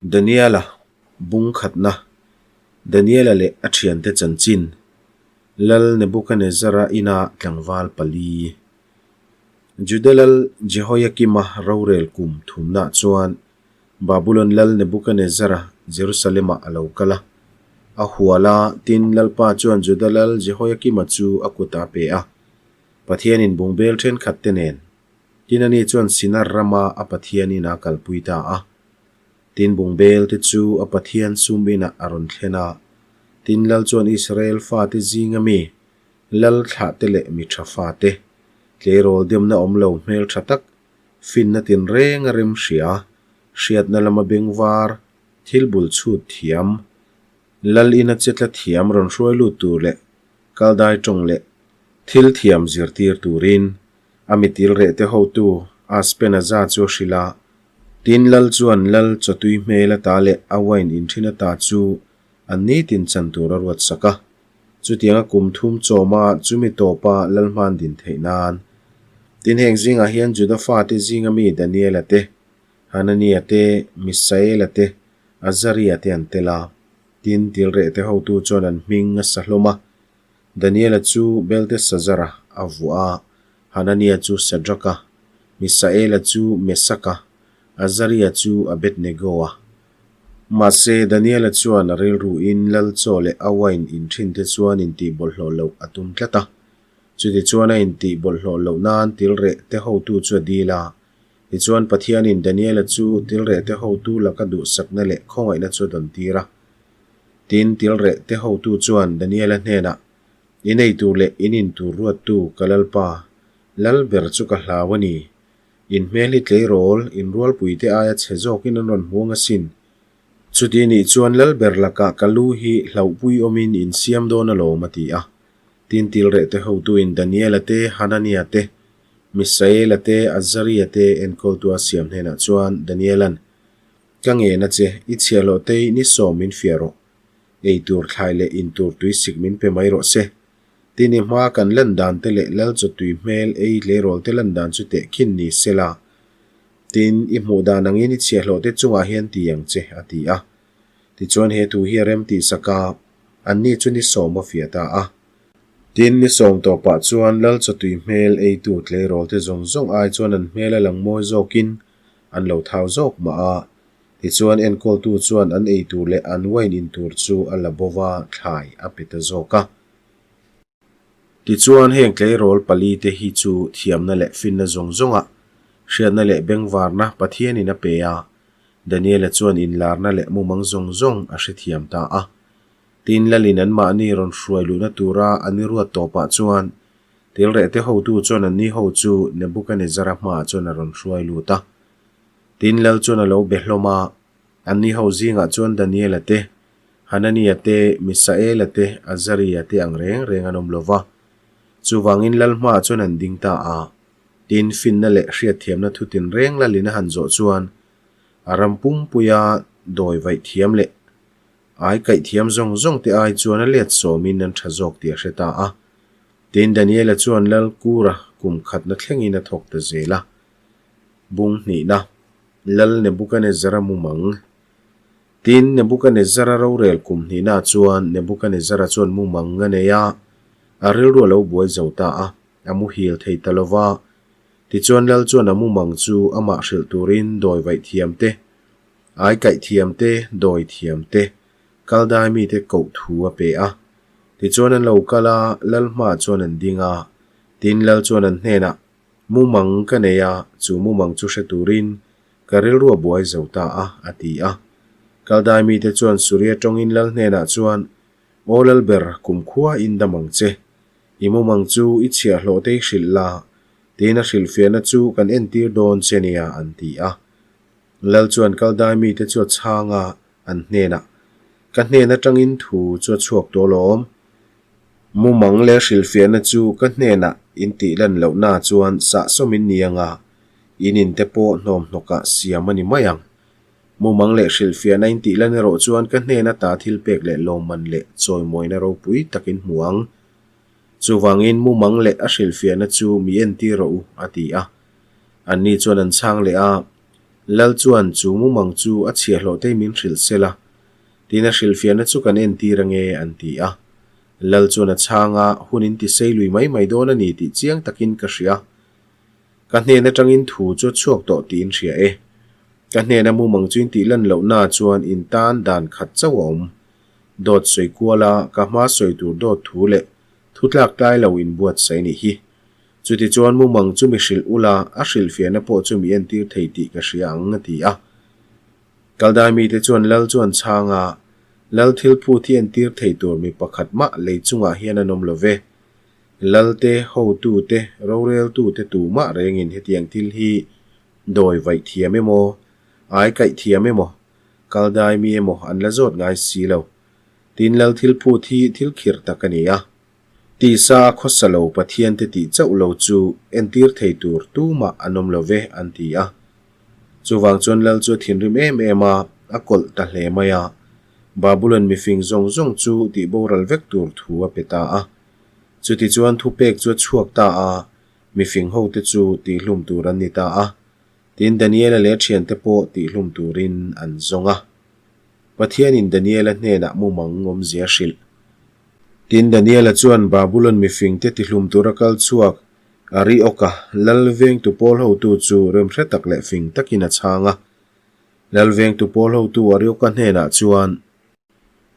Daniela bung khatna, Daniela leh a thiante chanchin, Lal Nebukanezzara ina tlangval pali. Juda lal Jehoiakima rorel kum thumnaah chuan Babulon lal Nebukanezzara Jerusalem-ah a lo kal a. A hual a, tin Lalpa chuan Juda lal Jehoiakima chu a kutah a pe a, Pathianin bungbel thenkhatte nen. Tin ani chuan Sinar rama a Pathian ina kalpui ta a. Tin bungbel te chu a Pathian sum inah a rawn thlen a. Tin Lal chuan Israel fate zinga mi, Lal thlah te leh mi tha fate, tleirawl demna awm lo hmel tha tak, finna tinreng a rem hria, hriatna lama bengvar, thil bul chhut thiam, Lal ina che tla thiam rawn hruai lut tur leh kaldai tawng leh thil thiam zirtir turin a mitil reh te hotu Aspenaza chu a hrilh a. Tin, Lal chuan Lal chawtui hmel ata leh a wine inthin ata chu an nitin chan tur a ruat sak a. Chutianga kum thum chawma chumi tawpa Lal hman din theih nan. Tin, heng zingah hian Juda fate zinga mi Daniela te, Hanania te, Misaela te, Azaria te an tel a. Tin, tilreh te hotu chuan an hming a sa hlawm a. Daniela chu Beltesazara a vuah a, Hanania chu Sadraka, Misaela chu Mesaka, Azaria chu Abednego-a. Mahse, Daniela chuan a rilruin lal chaw leh a wine in ṭhinte chuan intih bawlhhlawh loh a tum tlat a. Chutichuan a intih bawlhhlawh loh nan tilreh te hotu chu a dil a. Tichuan Pathianin Daniela chu tilreh te hotu laka duhsakna leh khawngaihna chu a dawn tir a. Tin, tilreh te hotu chuan Daniela hnenah, I nei tur leh in in tur ruattu ka Lalpa, Lal ber chu ka hlau a ni. In hmel hi tleirawl, in rualpuite aia chhe zawkin an rawn hmuang asin. Chuti nih chuan Lal ber lakah ka lu hi hlauhpui awmin in siam dawn alawm a ti a. Tin, tilreh te hotuin Daniela te, Hanania te, Misaela te, Azaria te enkawltu a siam hnenah chuan Daniela'n, Ka ngen a che, i chhiahhlawh tei ni sawm min fiah rawh. Ei tur thlai leh in tur tui sik min pe mai rawh se. Tin i hma kan lan dan te leh lal chaw tui hmel ei tleirawl te lan dan chu teh khin ni se la. Tin, i hmuh dan angin i chhiahhlawh te chungah hian ti ang che, a ti a. Tichuan he thu hi a rem tih sak a, anni chu ni sawm a fiah ta a. Tin, ni sawm tawpah chuan lal chaw tui hmel eitu tleirawl te zawng zawng ai chuan an hmel a lang mawi zawkin An lo thau zawk mah a, tichuan enkawltu chuan an ei tur leh an wine in tur chu a la bo va, thlai a pe ta zawk a. Tichuan heng tleirawl pali te hi chu thiamna leh finna zawng zawngah hriatna leh bengvarna Pathianin a pe a, Daniela chuan inlarna leh mumang zawng zawng a hrethiam ta a. Tin, Lalin anmahni rawn hruai luhna tura an i ruat tawpah chuan Tilrehte hotu chuan anni ho chu Nebukanezzara hmaah chuan a rawn hruai lut a. Tin, lal chuan a lo be hlawm a, anni ho zingah chuan Daniela te, Hanania te, Misaela te, Azaria te ang reng reng an awm lo va. Chuvangin lal hmaah chuan an ding ta a. Tin, finna leh hriatthiamna thu tinreng lalin a han zawh chuan a ram pumpuia dawi vaih thiam leh ai kaih thiam zawng zawng te ai chuan a let sawmin an tha zawk tih a hre ta a. Tin, Daniela chuan Lal Kura kum khatna thlengin a thawk ta zel a. Bung hnihna, Lal Nebukanezzara mumang. Tin, Nebukanezzara rorel kum hnihnaah chuan Nebukanezzara chuan mumang a nei a, a rilru a lo buai zo ta a, a muhil thei ta lo va. Tichuan Lal chuan a mumang chu amah hrilh turin dawi vaih thiam te, ai kaih thiam te, dawi thiam te, Kaldai mite koh thu a pe a. Tichuan an lo kal a, Lal hmaah chuan an ding a. Tin, Lal chuan an hnenah, Mumang ka nei a, chu mumang chu hre turin ka rilru a buai zo ta a, a ti a. Kaldai mite chuan Suria tawngin Lal hnenah chuan, Aw Lalber, kumkhua in dam ang che. I mumang chu i chhiahhlawh te i hrilh la, tin a hrilhfiahna chu kan entir dawn che nia, an ti a. Lal chuan Kaldai mite chu a chhang a, an hnenah, Ka hnen atangin thu chu a chhuak tawh alawm. Mumang leh hrilhfiahna chu ka hnenah in tih lan lohna chuan sahsawm in ni anga, in in te pawh hnawmhnawkah siam a ni mai ang. Mumang leh hrilhfiahna in tih lan erawh chuan ka hnen ata thil pek leh lawmman leh chawimawina ropui tak in hmu ang. Chuvangin mumang leh a hrilhfiahna chu mi entir rawh u, a ti a. Anni chuan an chhang leh a. Lal chuan chu mumang chu a chhiahhlawh te min hrilh sela, tin a hrilhfiahna chu kan entir ange an ti a. Lal chuan a chhang a, hun in ti sei lui mai mai dawn a ni tih chiang takin ka hria. Ka hnen atangin thu chu a chhuak tawh tih in hria e. Ka hnena mumang chu in tih lan lohna chuan in tan dan khat chauh a awm. Dawt sawi kuala ka hma sawi tur dawt thu leh thu tlak tlai lo in buatsaih nih hi. Chutichuan mumang chu mi hrilh ula, a hrilhfiahna pawh chu mi entir thei tih ka hria ang a ti a. Kaldai mite chuan Lal chu an chhang a, Lal thil phut hi entir thei tur mi pakhat mah lei chungah hian an awm lo ve. Lal te, hotu te, roreltu te tumah rengin hetiang thil hi dawi vaih thiam emaw, ai kaih thiam emaw, Kaldai mi emaw an la zawt ngai si lo. Tin Lal thil phut hi thil khirh tak a ni a. Tisa a khawsa lo Pathiante tih chauh lo chu entir thei tur tumah an awm lo ve an ti a. Chuvang chuan Lal chu a thinrim em em a, a kawlh ta hle mai a. Babulon mifing zawng zawng chu tih boral vek tur thu a pe ta a. Chutichuan thupek chu a chhuak ta a, mifing hote chu tihhlum tur an ni ta a. Tin Daniela leh a thiante pawh tihhlum turin an zawng a. Pathianin Daniela hnenah mumang awmzia a hrilh. Tin, Daniela chuan Babulon mifingte tihlum tura kal chhuak Arioka, lal vengtu pawl hotu chu remhre tak leh fing takin a chhang a. Lal vengtu pawl hotu Arioka hnenah chuan,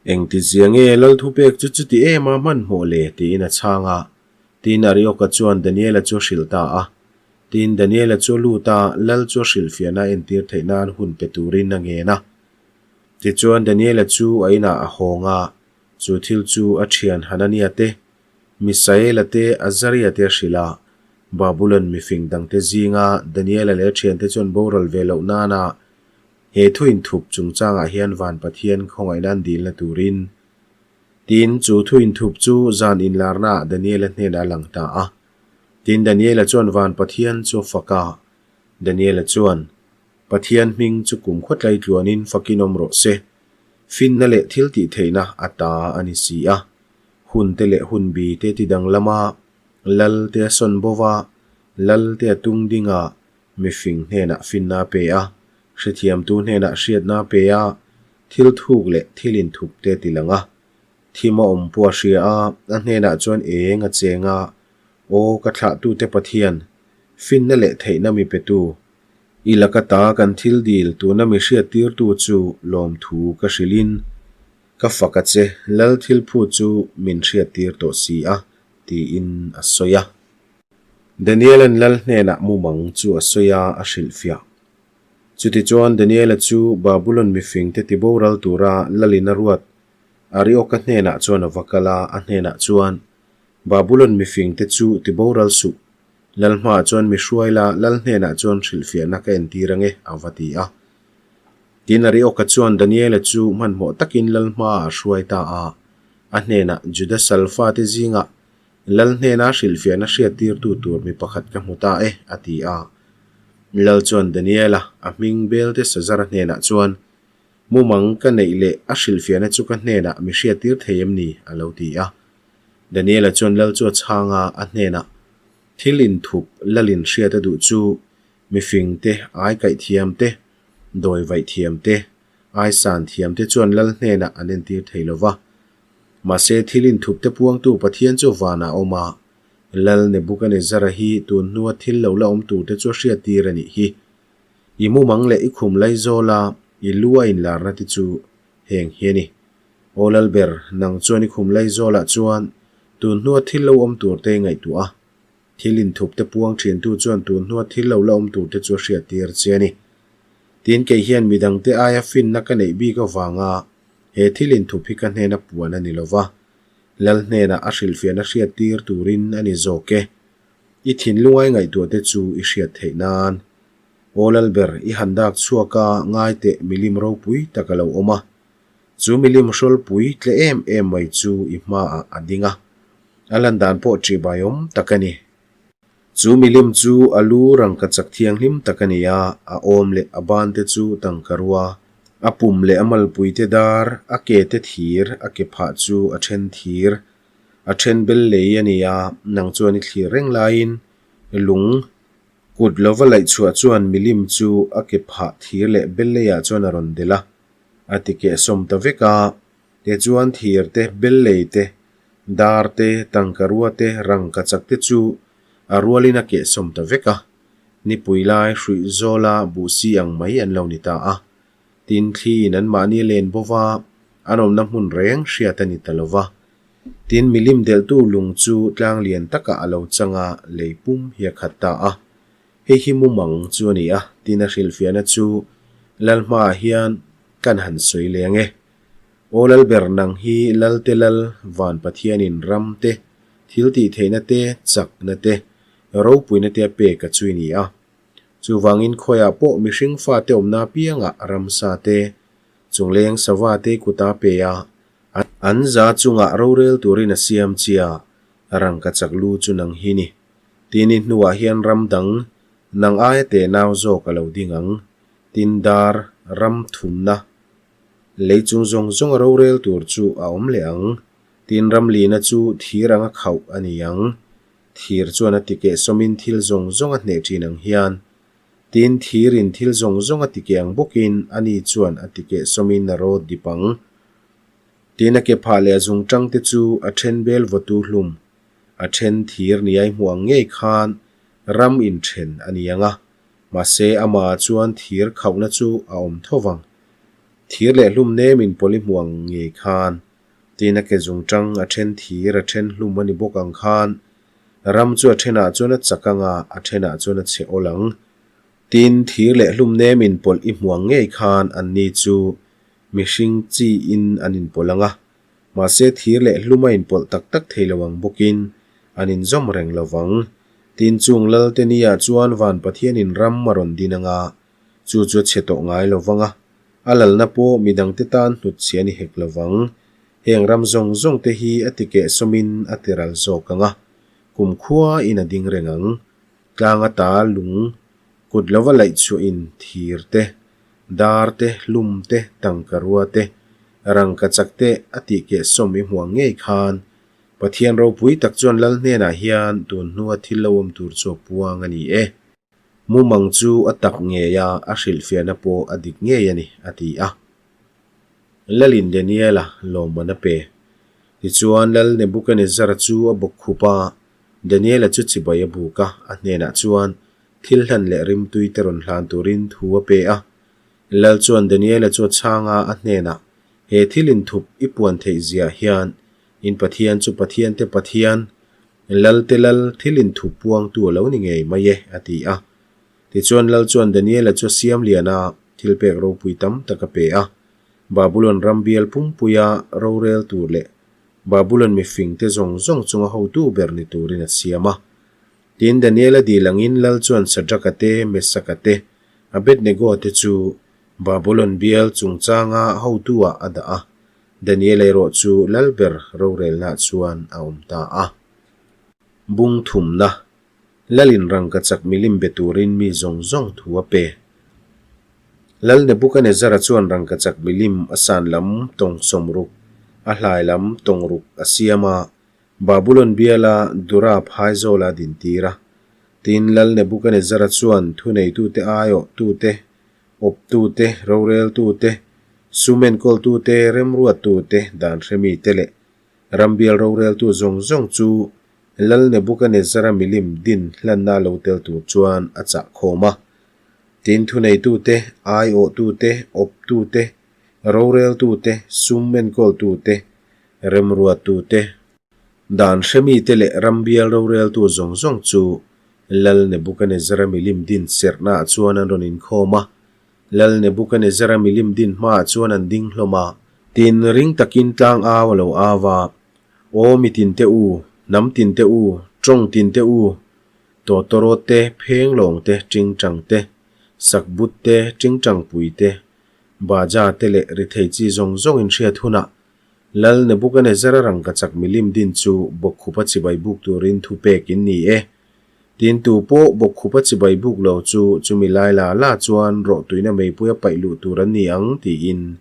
Engtizia nge lal thupek chu chuti em a hmanhmawh le? tiin a chhang a. Tin, Arioka chuan Daniela chu a hrilh ta a. Tin, Daniela chu a lut a, lal chu a hrilhfiahna a entir theih nan hun pe turin a ngen a. Tichuan, Daniela chu a inah a hawng a, Chu thil chu a thian Hanania te, Misaela te, Azaria te a hrilh a. Babulon mifing dangte zinga Daniela leh a thiante chuan boral ve loh nana he thu inthup chungchangah hian van Pathian khawngaihna an dilna turin. Tin, chu thu inthup chu zan inlarnaah Daniela hnenah a lang ta a. Tin, Daniela chuan van Pathian chu a fak a. Daniela chuan, Pathian hming chu kum khawtlai tluanin fakin awm rawh se. Finna leh thil tih theihna a ta a ni si a. Hun te leh hun bi te ti danglam a, lal te a sawn bo va, lal te a tung ding a, mifing hnenah finna a pe a, hrethiamtu hnenah hriatna a pe a, thil thuk leh thil inthup te ti lang a. Thim a awm pawh a hria a, a hnenah chuan eng a cheng a, Aw ka thlahtute Pathian, finna leh theihna mi petu, I laka ta kan thil dil tuna mi hriattirtu chu lawmthu ka hrilhin, Ka fak a che, Lal thil phut chu min hriattir tawh si a, tiin a sawi a. Daniela'n Lal hnenah mumang chu a sawi a, a hrilhfiah. Chutichuan Daniela chu Babulon mifingte tiboral tura Lalin a ruat Arioka hnenah chuan a va kal a, a hnenah chuan, Babulon mifingte chu tiboral suh, Lal hmaah chuan mi hruai la, Lal hnenah chuan hrilhfiahna ka entir ange, a va ti a. Tin, Arioka chuan Daniela chu hmanhmawh takin Lal hmaah a hruai ta a. A hnenah, Juda sal fate zingah Lal hnena hrilhfiahna hriattirtu tur mi pakhat ka hmu ta e, a ti a. Lal chuan Daniela, a hming Beltesazara hnenah chuan, Mumang ka neih leh a hrilhfiahna chu ka hnenah mi hriattir thei em ni? a lo ti a. Daniela chuan lal chu a chhang a, a hnenah, Thil inthup lalin hriat a duh chu mifing te, ai kaih thiam te, dawi vaih thiam te, ai san thiam te chuan lal hnenah an entir thei lo va. Mahse, thil inthup te puangtu Pathian chu vanah a awm a, Lal Nebukanezzara hi tun hnua thil lo la awm tur te chu a hriattir a nih hi. I mumang leh i khum laizawl a, i lu a inlarna te chu heng hi a ni. Aw Lalber, nang chuan i khum Laizawlah chuan tun hnua thil lo awm tur te i ngaihtuah a. Thil inthup te puang thintu chuan tun hnua thil lo la awm tur te chu a hriattir che a ni. Tin, kei hian midangte aia finna ka neih bik avanga he thil inthup hi ka hnena puan a ni lo va, Lal hnenah a hrilhfiahna hriattir turin a ni zawk e. I thinlungai ngaihtuah te chu i hriat theih nan. Aw Lalber, i han dak chhuak a, ngai teh milim ropui tak a lo awm a. Chu milim hrawlpui tle em em mai chu i hmaah a ding a, a lan dan pawh ṭihbaiawm tak a ni. Chu milim chu a lu rangka chak thianghlim tak a ni a, a awm leh a ban te chu tangka rua, a pum leh a malpui te dar, a ke te thir, a ke phah chu a then thir, a then bel lei a ni a, nang chuan i thlir reng laiin lung. Kut lova laih chhuah chuan milim chu a ke phah thir leh belleiah chuan a rawn delh a, a ti kehsawm ta vek a. Tichuan thir te, bellei te, dar te, tangkarua te, rangkachak te chu a rualin a kehsawm ta vek a. Nipui lai hruih zawla buhsi ang mai an lo ni ta a. Tin, thliin anmahni a len bawk a, an awmna hmun reng hriat a ni ta lo va. Tin, milim delhtu lung chu tlang lian takah a lo chang a, lei pum hi a khat ta a. Hei hi mumang chu a ni a, tin a hrilhfiahna chu Lal hmaah hian kan han sawi leng e. Aw Lalber nang hi Lalte Lal Van Pathianin ram te, thil tih theihna te, chakna te, ropuina te a pek a chui ni a. Chuvangin khawiah pawh mihring fate awmna apiangah ramsa te, chungleng sava te kuta pe a, an za chungah rorel turin a siam chia, rangkachak lu chu nang hi ni. Tini hnuah hian ram dang nang aia tenau zawk a lo ding ang. Tin dar ram thumna lei chung zawng zawng a rorel tur chu a awm leh ang. Tin ram lina chu thir anga khauh a ni ang. Thir chuan a tikeh sawmin thil zawng zawng a hneh thin ang hian, tin thirin thil zawng zawng a tikeh ang bawkin ani chuan a tikeh sawmin a rawt dip ang. Tin a ke phah leh a zungtang te chu a then bel vawtu hlum, a then thir niai hmuh ang ngei khan ram inthen a ni ang a, mahse amah chuan thir khauhna chu a awm tho vang. Thir leh hlum nem inpawlhi hmuh ang ngei khan Tin a ke zungtang a then thir a then hlum a ni bawk ang khan ram chu a thenah chuan a chak ang a, a thenah chuan a chhe awl ang. Tin thir leh hlum nem inpawlh i hmuang ngei khan anni chu mihring chi in an inpawlh ang a, mahse thir leh hlum a inpawlh tak tak thei lo ang bawkin an inzawm reng lo vang. Tin chung Lalte nia chuan Van Pathianin ram a rawn din ang a, chu chu a chhe tawh ngai lo vang a, A lalna pawh midangte tan hnutchhi a ni hek lo vang. Heng ram zawng zawng te hi a ti kehsawmin a ti ral zawk ang a, kumkhua in a ding reng ang. Tlang ata lung kut lova laih chhuahin thir te, dar te, hlum te, tangkarua te, rangkachak te a tih kehsawm i hmuh ang ngei khan Pathian ropui tak chuan lal hnenah hian tun hnua thil lo awm tur chu a puang a ni e. Mumang chu a tak ngei a, a hrilhfiahna pawh a dik ngei a ni, a ti a. Lalin Daniela lawmman a pe. Tichuan, Lal Nebukanezzara chu a bawk khup a, Daniela chu chibai a buk a, a hnenah chuan thil hlan leh rimtui te rawn hlan turin thu a pe a. Lal chuan Daniela chu a chhang a, a hnenah, He thil inthup i puan theih ziah hian in Pathian chu Pathiante Pathian, Lal te lal, thil inthup puangtu a lo ni ngei mai e, a ti a. Tichuan Lal chuan Daniela chu a siam lian a, thilpek ropui tam tak a pe a. Babulon ram bial pumpuia rorel tur leh Babulon mifingte zawng zawng chunga hotu ber ni turin a siam a. Tin, Daniela dil angin Lal chuan Sadraka te, Mesaka te, Abednego te chu Babulon bial chungchanga hotu-ah a dah a. Daniel erawh chu Lalber rorelna chuan a awm ta a. Bung thumna, Lalin rangkachak milim be turin mi zawng zawng thu a pe. Lal Nebukanezzara chuan rangkachak milim a san lam tawng sawmruk, a hlai lam tawng ruk a siam a, Babulon biala Dura phaizawla a dintir a. Tin, Lal Nebukanezzara chuan thuneitute aiawhtute Awptute, roreltute, sum enkawltute, remruattute, dan hremite leh rambial roreltu zawng zawng chu Lal Nebukanezzara milim din hlanna lo tel tur chuan a chah khawm a. Tin, thuneitute, aiawhtute, awptute, roreltute, sum enkawltute, remruattute, Dan hremite leh rambial roreltu zawng zawng chu Lal Nebukanezzara milim din serhnaah chuan an rawn inkhawm a. Lal Nebukanezzara milim din hmaah chuan an ding hlawm a. Tin, ring takin tlang au a lo au a, Aw mi tinte u, hnam tinte u, tawng tinte u, tawtawrawt te, phenglawng te, tingtang te, sakbut te, tingtangpui te, baja te leh rithei chi zawng zawng inhriat hunah Lal Nebukanezzara rangkachak milim din chu bawkkhupa chibai buk turin thu pek in ni e. Tin tu pawh bawkkhupa chibai buk lo chu chumi lai la la chuan rawhtuina meipuia paih luh tur an ni ang tiin.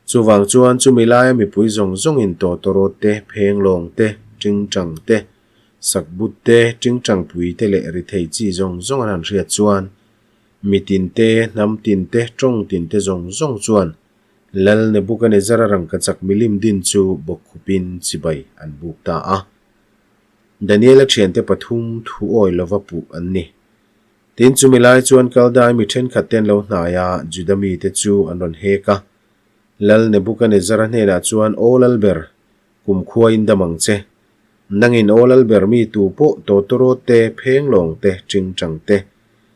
Chuvang chuan chumi laia mipui zawng zawngin tawtawrawt te, phenglawng te, tingtang te, Sakbut te, ṭingṭangpui te leh rithei chi zawng zawng an han hriat chuan mi tin te, hnam tin te, ṭawng tin te zawng zawng chuan Lal Nebukanezzara rangkachak milim din chu bawkkhupin chibai an buk ta a. Daniela ṭhiante pathum thu awi lova puh an ni. Tin, chumi lai chuan Kaldai mi ṭhenkhat te an lo hnai a, Juda mite chu an rawn hek a. Lal Nebukanezzara hnenah chuan, Aw Lalber, kumkhuain dam ang che. Nangin aw Lalber mi tu pawh tawtawrawt te, phenglawng te, ṭingṭang te,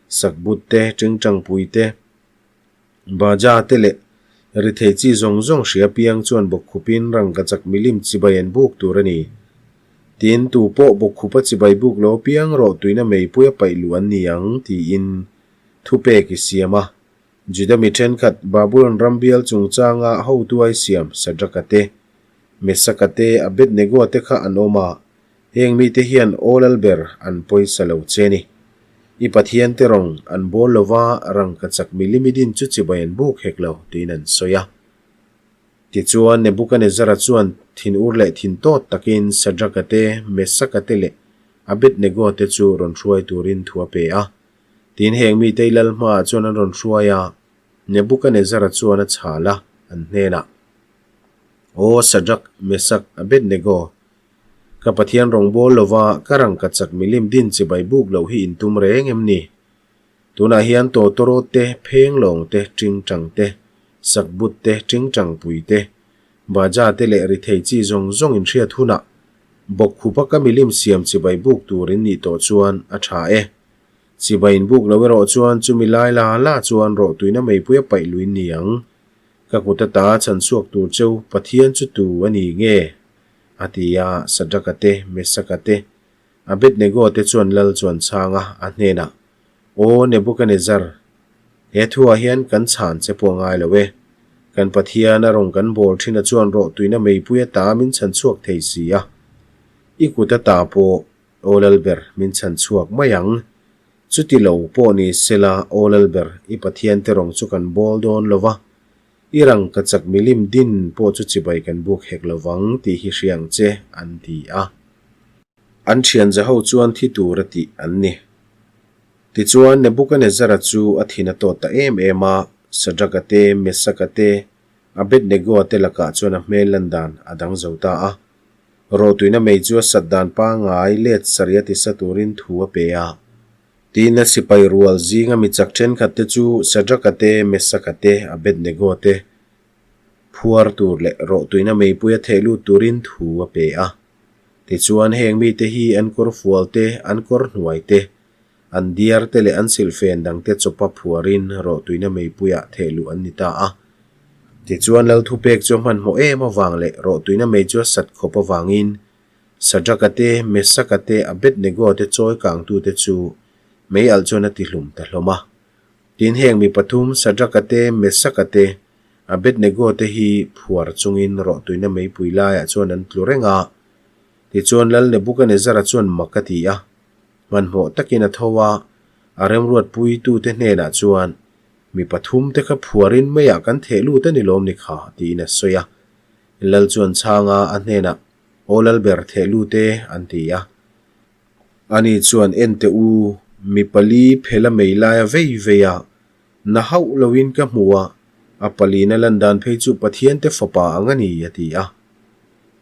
sakbut te, ṭingṭangpui te, Baja te leh rithei chi zawng zawng hria piang chuan bawkkhupin rangkachak milim chibai an buk tur a ni. Tin, tu pawh bawkkhupa chibai buk lo piang rawh tuina meipui a paih luh an ni ang, tiin thupek i siam a. Juda mi thenkhat Babulon ram bial chungchanga hotu ai siam Sadraka te, Mesaka te, Abednegoa te kha an awm a. Heng mite hian aw lalber an pawisa lo che ni. I Pathian te rawng an bawl lo va, rangkachak milim i din chu chibai an buk hek lo, tiin an sawi a. Tichuan, Nebukanezzara chuan thinur leh thin tawt takin Sadraka te, Mesaka te leh Abednego te chu rawn hruai turin thu a pe a. Tin, heng mite i lal hmaah chuan an rawn hruai a, Nebukanezzara chuan a chhal a, an hnenah, Aw Sadrak, Mesak, Abednego, Ka Pathian rawngbâwl lova ka rangkachak milim din chibai bûk loh hi in tum reng em ni? Tunah hian tawtawrawt te, phenglawng te, ṭingṭang te, sakbut te, ṭingṭangpui te, baja te leh rithei chi zawng zawng in hriat hunah bawkkhupa ka milim siam chibai bûk tur in nih tawh chuan a ṭha e. Chibai in bûk lo erawh chuan chumi lai la la chuan rawhtuina meipui a paih luin ni ang. Ka kut ata chhanchhuak tur cheu Pathian chu tu a ni nge? A ti a, Sadraka te, Mesaka te, Abednego te chuan lal chu an chhang a, a hnenah, Aw Nebukanezzar, he thuah hian kan chhan che pawh ngai lo e. Kan Pathian a rawn kan bawl thin a chuan rawh tuina meipui ata min chhan chhuak thei si a. I kut ata pawh, Aw Lalber, min chhan chhuak mai ang. Chuti lo pawh ni sela, Aw Lalber, i Pathian te rawng chu kan bawl dawn lo va, I rangkachak milim din pawh chu chibai kan buk hek lo vang tih hi hria ang che, an ti a. An thian zaho chuan thi tur a tih an ni. Tichuan, Nebukanezzara chu a thin a tawt ta em em a, Sadraka te, Mesaka te, Abednegoa te lakah chuan a hmel lan dan a dang zo ta a. Rawhtuina mei chu a sat dan pangngai let sarih a tisa turin thu a pe a. Tin, a sipai rual zinga mi chak thenkhat te chu Sadraka te, Mesaka te, Abednego te phuar tur leh rawhtuina meipui a theh lut turin thu a pe a. Tichuan, heng mite hi an kawr fual te, an kawr hnuai te, an diar te leh an silhfen dang te chawpa phuarin rawhtuina meipuiah theh luh an ni ta a. Tichuan, Lal thupek chu a hmanhmawh em avang leh rawhtuina mei chu a sat khawp avangin Sadraka te, Mesaka te, Abednego te chawi kangtute chu mei alh chuan a tihlum ta hlawm a. Tin, heng mi pathum, Sadraka te, Mesaka te, Abednego te hi phuar chungin rawhtuina meipui laiah chuan an tlu reng a. Tichuan, Lal Nebukanezzara chuan mak a ti a. Hmanhmawh takin a tho a, a remruatpuitute hnenah chuan, Mi pathumte kha phuarin meiah kan theh lut a ni lawm ni kha, tiin a sawi a. Lal chuan chhanga a hnenah, Aw Lalber theh lut e, an ti a. Ani chuan en teh u, mi pali phel a mei lai a vei vei a, na hauh loin ka hmu a, a palina lan dan phei chu Pathian te fapa ang a ni, a ti a.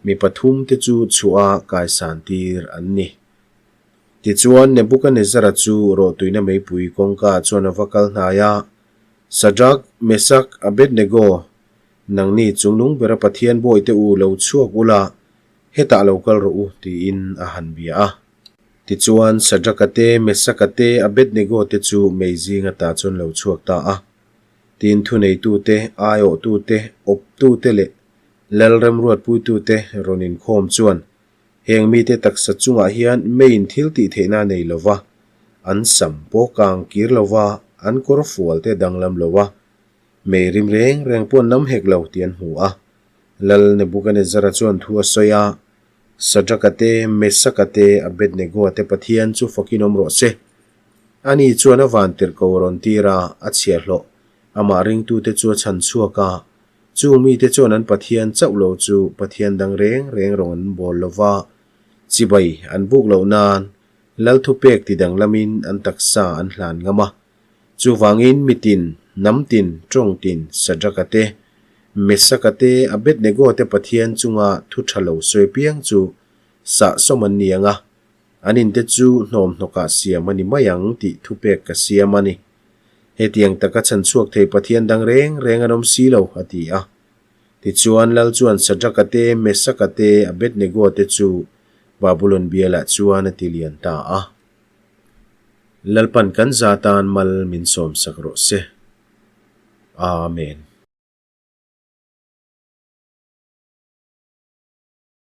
Mi pathum te chu chhuah a kaisan tir an ni. Tichuan Nebukanezzara chu rawhtuina meipui kawngka ah chuan a va kal hnai a, Sadrak, Mesak, Abednego, Nangni chungnung bera Pathian bawihte u lo chhuak ula, hetah lo kal rawh u, tiin a han bia a. Tichuan, Sadraka te, Mesaka te, Abednego te chu mei zing ata chuan lo chhuak ta a. Tin, thuneitute, aiawhtute, awptute leh lal remruatpuitute rawn inkhawm chuan heng mite taksa chungah hian meiin thil tih theihna a nei lo va, an sam pawh kang kir lo va, an kawr fual te danglam lo va, Mei rim reng reng pawh an lam hek lo tih an hmu a. Lal Nebukanezzara chuan thu a sawi a, Sadraka te, Mesaka te, Abednegoa te Pathian chu fakin awm rawh se. Ani chuan a vantirhko a rawn tir a, a chhiahhlawh, amah ringtute chu a chhan chhuak a. Chung mite chuan an Pathian chauh lo chu Pathian dang reng reng rawn an bawl lo va. Chibai an buk loh nan Lal thupek ti danglamin an taksa an hlan ngam a. Chuvangin mitin, hnam tin, tawng tin, Sadraka te, Mesaka te, Abednego te Pathian chunga thu tha lo sawi piang chu sahsawm an ni ang a, an inte chu hnawmhnawkah siam a ni mai ang tih thupek ka siam a ni. Hetiang taka chhan chhuak thei Pathian dang reng reng an awm si lo, a ti a. Tichuan Lal chuan Sadraka te, Mesaka te, Abednego te chu Babulon bialah chuan a ti lian ta a. Lalpan kan za tan mal min sawmsak rawh se. Amen.